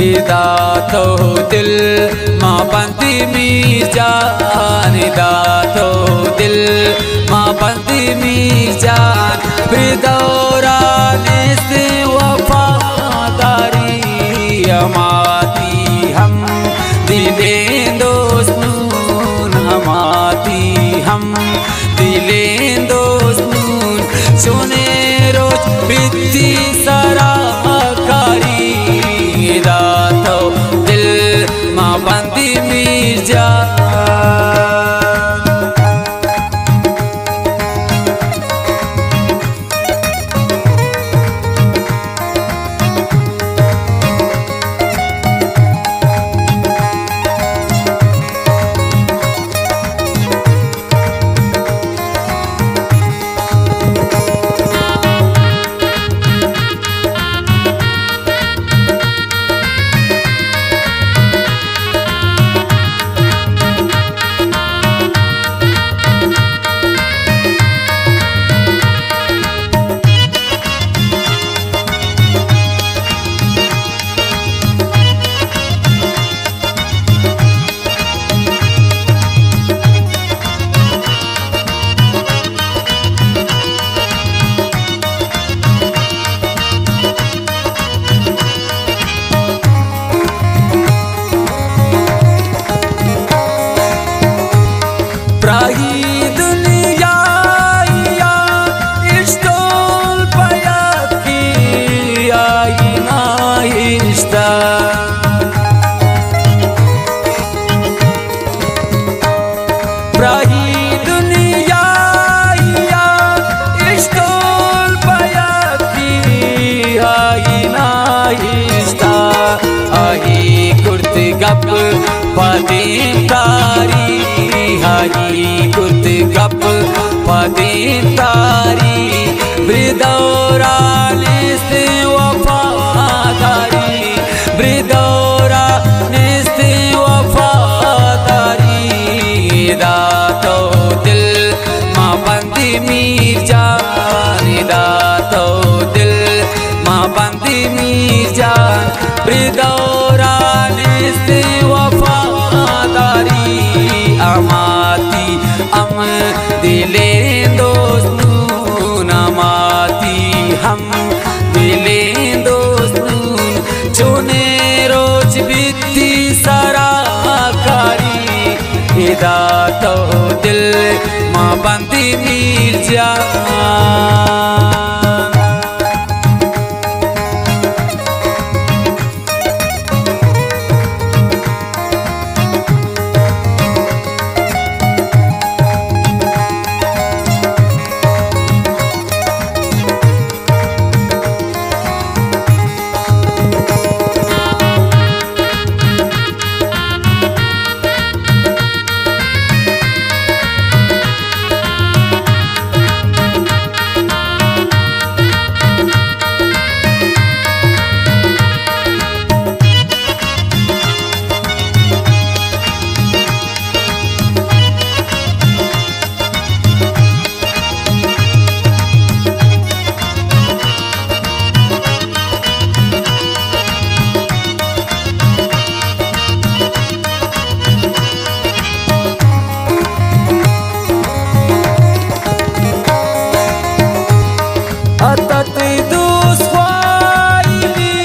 ادا تو دل ما بندی میر جان، ادا تو دل ما بندی میر جان، بردورا نیست وفاداری، ہماتی ہم دلیں دوست نون، ہماتی ہم دلیں دوست نون، چونے روچ بیتی سرا کاری، ادا تو دل ما بندی میر جان۔ براہی دنیا یا اشتول پیاکی آئی ناہشتہ۔ براہی دنیا یا اشتول پیاکی آئی ناہشتہ۔ آئی کرت گپ پدیں تاری، آئی کرت گپ پدیں تاری، بردورا نیست وفاداری، بردورا نیست وفاداری، ادا تو دل ما بندی میر جان، ادا تو دل ما بندی میر جان، بردورا نیست وفاداری، ہماتی ہم دلیں دوست نون، ہماتی ہم دلیں دوست نون، چونے روچ بیتی سرا کاری، ادا تو دل ما بندی میر جان۔ اتت دوست خواہی،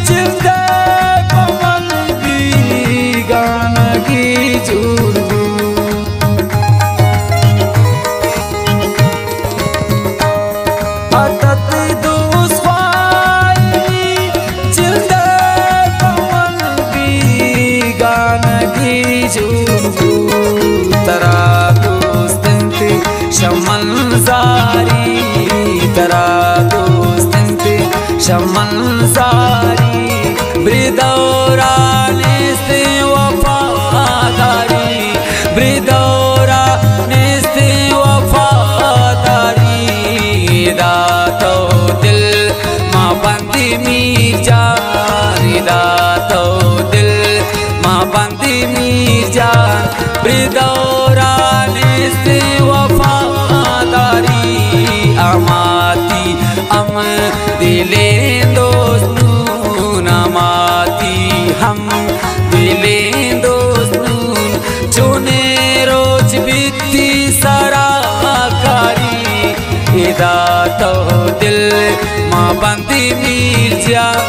جند پہ من بیگانگی جوڑ بو۔ اتت دوست خواہی، جند پہ من بیگانگی جوڑ بو۔ ترا دوست انت شمن زاری، ترا دوست انت شمن زاری، بردورا نیست وفاداری، بردورا نیست وفاداری، ادا تو دل ما بندی میر جان، ادا تو دل ما بندی میر جان، بردورا نیست وفاداری، ہماتی ہم دلیں دوست نون، ہماتی ما بندی میر جان۔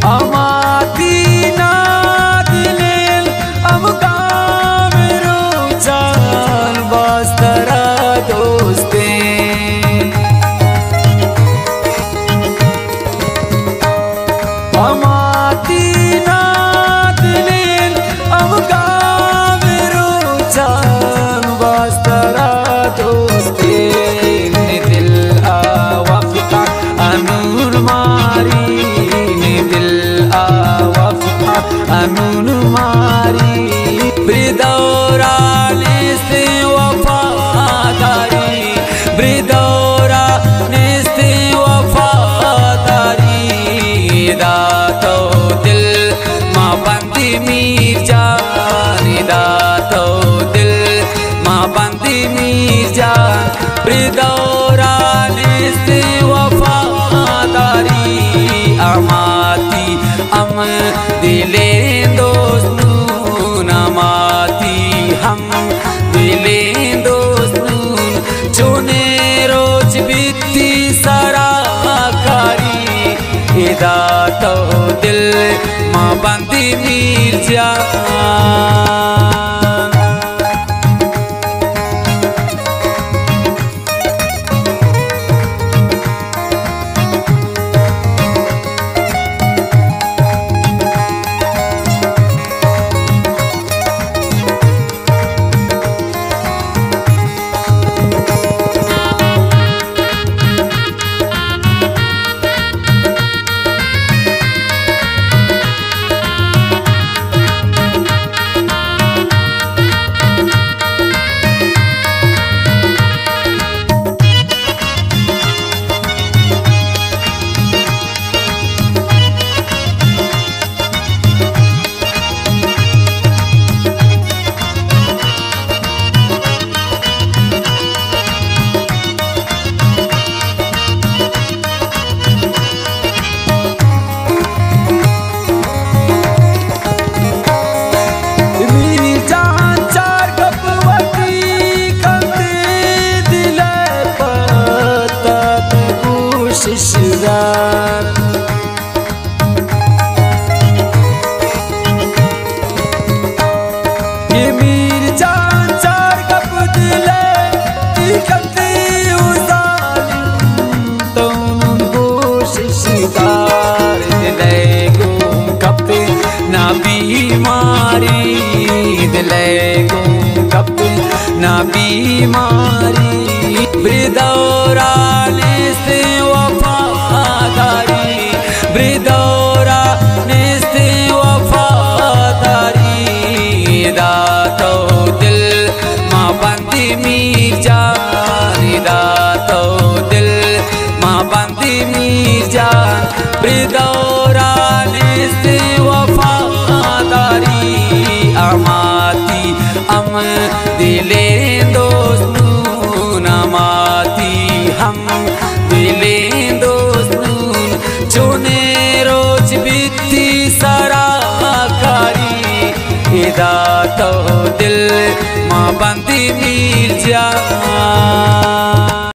ہما تینا دلیں ہم گام روچان باز ترا دوستیں۔ ہما تینا دلیں ہم گام روچان باز ترا دوستیں۔ نی دل ءَ وفا انون ماری، نی دل ءَ وفا انون ماری۔ بری دور ءَ نیست وفاداری، بری دور ءَ نیست وفاداری۔ ادا تو دل ما بندی میر جان، ادا تو دل ما بندی میر جان۔ بری دور ءَ نیست وفاداری، ہما تئی ہم دلیں دوست نون، ہما تئی ہم دلیں دوست نون، چونیں روچ بیتی سرا کاری۔ ادا تو دل ما بندی میر جان۔ میر جان چار گپ وتی کنت دل ءِ پتا، تو گوش اش دار۔ اے میر جان چار گپ دل ءِ تئی کنت او ظالم، تو نون گوش اش دار۔ دل ءِ گوں کپت نا بیماری، دل ءِ گوں کپت نا بیماری۔ بری دور ءَ نیست وفاداری، بری دور ءَ نیست وفاداری۔ ادا تو دل ما بندی میر جان، ادا تو دل ما بندی میر جان۔ بری دور ءَ نیست وفاداری، ہما تئی ہم دلیں دوست نون، ہما تئی ہم دلیں دوست نون، چونیں روچ بیتی سرا کاری۔ ادا تو دل ما بندی میر جان۔